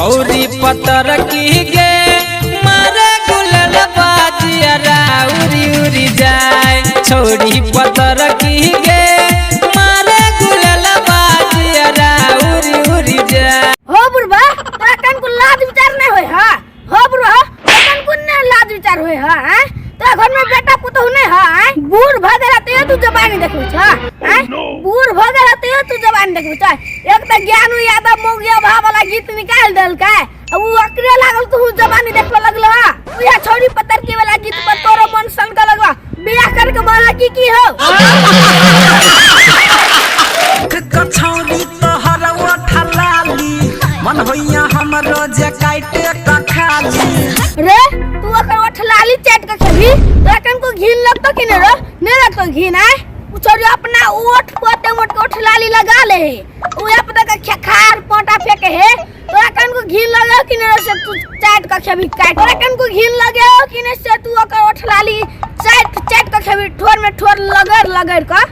छौरी पतर की गे मारे गुलल बाजियरा उरी उरी जाए। छौरी पतर की गे मारे गुलल बाजियरा उरी उरी जाए। हो बुढ़बा, तोरा कन को लाज विचार नहीं होय हा? हो बुढ़बा, तोरा कन को नहीं लाज विचार होय हा? हैं? तोरा घर में बेटा पुतहु नहीं हा? हैं? बूढ़ भ गेला तैयो तू जबानी देखबै छ? हैं? बूढ़ भ गेला तैयो तू जबानी देखबै छ? एक त ज्ञानू यादव मौगिया भा वाला गीत निकाल देलकै, आ उ अकरे लागल तू जबानी देखबे लगल हा। उहे छौरी पतरकी वाला गीत पर तोरो मन सनके लगल, बियाह करके मारा की की हो? कछौरी तोहर ओठलाली, मन होइया हमरो जे काटे क खाली। रे तू ओकर ओठलाली चाट के खेबी, तोरा कनको घिन लगतो कि नहीं रे? नहीं लगतो घिन? आय उ छोरी अपना ओठ पोते मोट के ओठलाली लगा ले हे, उ अपना के खेखार पोटा फेंके हे, तोरा कनको घिन लगे कि नहीं रे से तू चाट के खेबी काट? तोरा कनको घिन लगे कि नहीं से तू ओकर ओठलाली चाट चाट के खेबी, ठोर में ठोर लगड़ लगड़ के?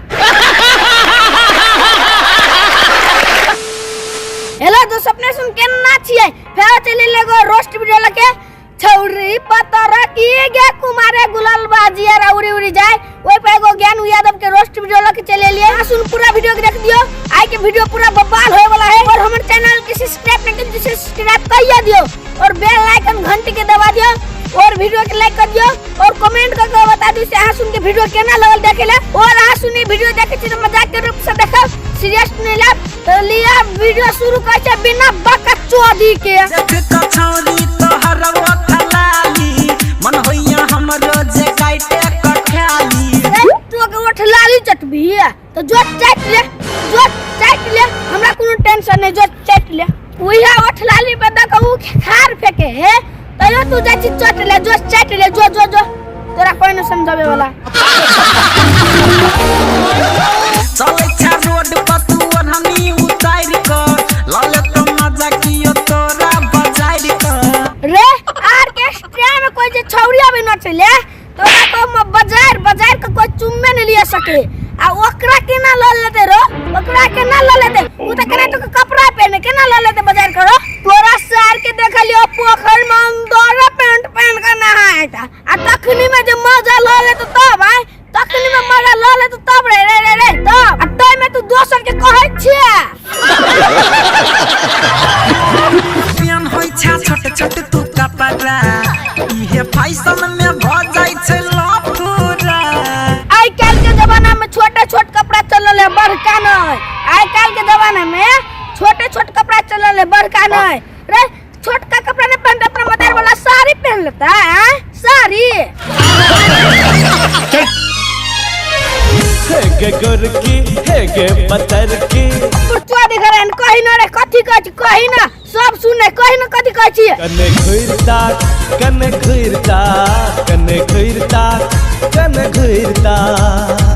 हेलो दोस्त, अपने सुन केना छियै? फेर चलि एगो रोस्ट वीडियो लके। छौरी पतर की गे कुमारे गुलाल बाजी आर उड़ी उड़ी जाए, ओइ पर एगो ज्ञानू यादव के रोस्ट वीडियो लके चलि एलियै। अहाँ सुन पूरा वीडियो के देख दियो, आइ के वीडियो पूरा बवाल होय वाला है। और हमर चैनल के सब्सक्राइब नहीं करी सब्सक्राइब कर दियो और बेल आइकन घंटी के दबा दियो और वीडियो के लाइक कर दियो और कमेंट करके बता दियो से अहाँ सुन के वीडियो केना लगल देखे ले। और अहाँ सुनी वीडियो देखे छी तो मजाक के रूप से देखब, सीरियस नहीं लेब। तो लिया वीडियो शुरू कर छै बिना बकचोदी के। देख कछौरी तोहर ओठलाली, मन होइया हमरो जे काटे क खाली। ए, तू अगर ओठलाली चटबी तो जो चाट ले, जो चाट ले, हमरा कोनो टेंशन नहीं, जो चाट ले। उहे ओठलाली पे दक उ खार फेके हे, तैयो तू जाइ छी चट ले, जो चाट ले, जो जो जो तोरा कोई न समझावे वाला। चलै छ रोड पर तू ओढ़नी उतारि क, लले तो मजा कियो तोरा बजारि क। रे आर्केस्ट्रा में कोई जे छौरी अभी न चले तोरा तो बाजार बाजार के कोई चुम्बे नहीं लिया सके, आ ओकरा केना ल लेते रो? ओकरा केना ल लेते? उ त केना तो कपड़ा पहने केना ल लेते बाजार करो? तोरा सार के देखलियो पोखर में अंदर पैंट पहन के नहायत, आ तखनी में जे मजा ल लेते तब आय, तखनी में मजा ल लेते तब रे रे रे रे तब, आ तै में तू दोसर के कहै छियै। पेन होइ छ छोट छोट तू कपड़ा, इहे फैशन में भ जाइ छै लफूरा। आइ काल्हि के जमाना में छोटे छोट कपड़ा चलल है, बड़का नहीं। आइ काल्हि के जमाना में छोटे छोट कपड़ा चलल है, बड़का नहीं। रे छोटका कपड़ा नहीं पहनते, अपना मदार वाला साड़ी पहन लेता है, हाँ? साड़ी। हे गे गोरकी, हे गे पतरकी। पुरचुआ देख रहे हैं, कही ना रे कथी कहै छी, कही ना, सब सुने, कही ना कथी कहै छी। कने घुरता कने घुरता कने घुरता कने घुरता।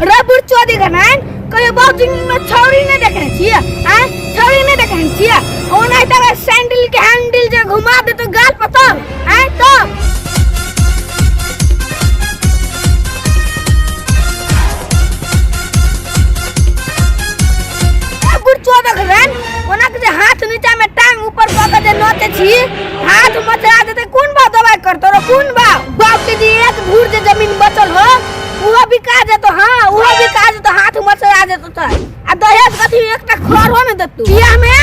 रे बुढ़चुआ देख रहे हैं, कहियो बहुत दिन में छौरी नहीं देखने छियै, आँय? छौरी नहीं देखने छियै? ओना तऽ सैंडल के हैंडल जे घुमा देतो गाल पर तब, आँय तब। ए बुढ़चुआ देख रहे हैं, ओना के जे हाथ नीचा में टांग ऊपर कऽ के जे नोचे छी, हाथ मचरा देते, कोन भाव दवाई करतो रो, कोन भाव? बाप के जे एक धूर जे जमीन बचल हो, उहो बिका जेतो, हाँ, उहो बिका जेतो, हाथ मचरा जेतो त। आ दहेज कथी एकटा खर हो ने देतो। बियाह में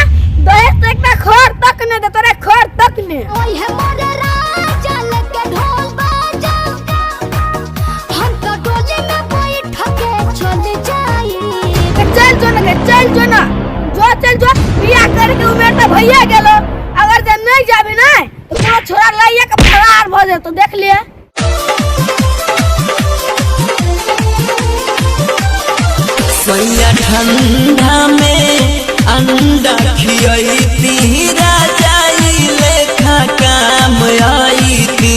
दहेज तो एकटा खर तक ने देतो रे, खर तक ने। ओए हे मोरे राजा लेके ढोल बाजा, हम तो डोली में बैठ के चल जाई। के चल जो ना, के चल जो ना, जो चल जो, बियाह करके उमेर त भइया गेलो, अगर जे नहीं जाबी ना तो कोनो छोरा लइया के फरार भ जेतो, देख लिए। सैया ठंडा में अंडा खियैती, राजाई लेखा काम आईती।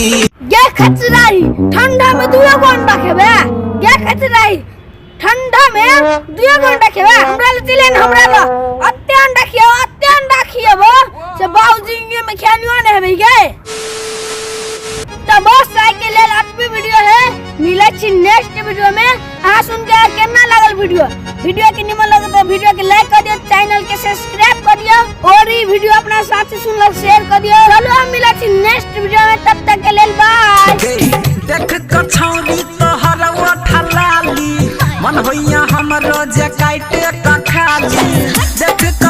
गे खचराई, ठंडा में दुए गो अंडा खेबे? गे खचराई, ठंडा में दुए गो अंडा खेबे? हमरा ले चले न, हमरा ल अत्ते अंडा खियाओ, अत्ते अंडा खियाबो से बाबूजी में खेनियो नहीं हेबे गे। तो बस आइ के लेल अतबे वीडियो है, मिलै छी नेक्स्ट वीडियो में। अहाँ सुन के केना लागल वीडियो? वीडियो के निमन लगे तो वीडियो के लाइक कर दियो, चैनल के सब्सक्राइब कर दियो और ई वीडियो अपना साथी सुन लोग शेयर कर दियो। चलो हम मिला छी नेक्स्ट वीडियो में, तब तक के लेल बाय। देख क छौरी तोहर ओठलाली, मन होइया हमरो जे काटे क खाली। देख।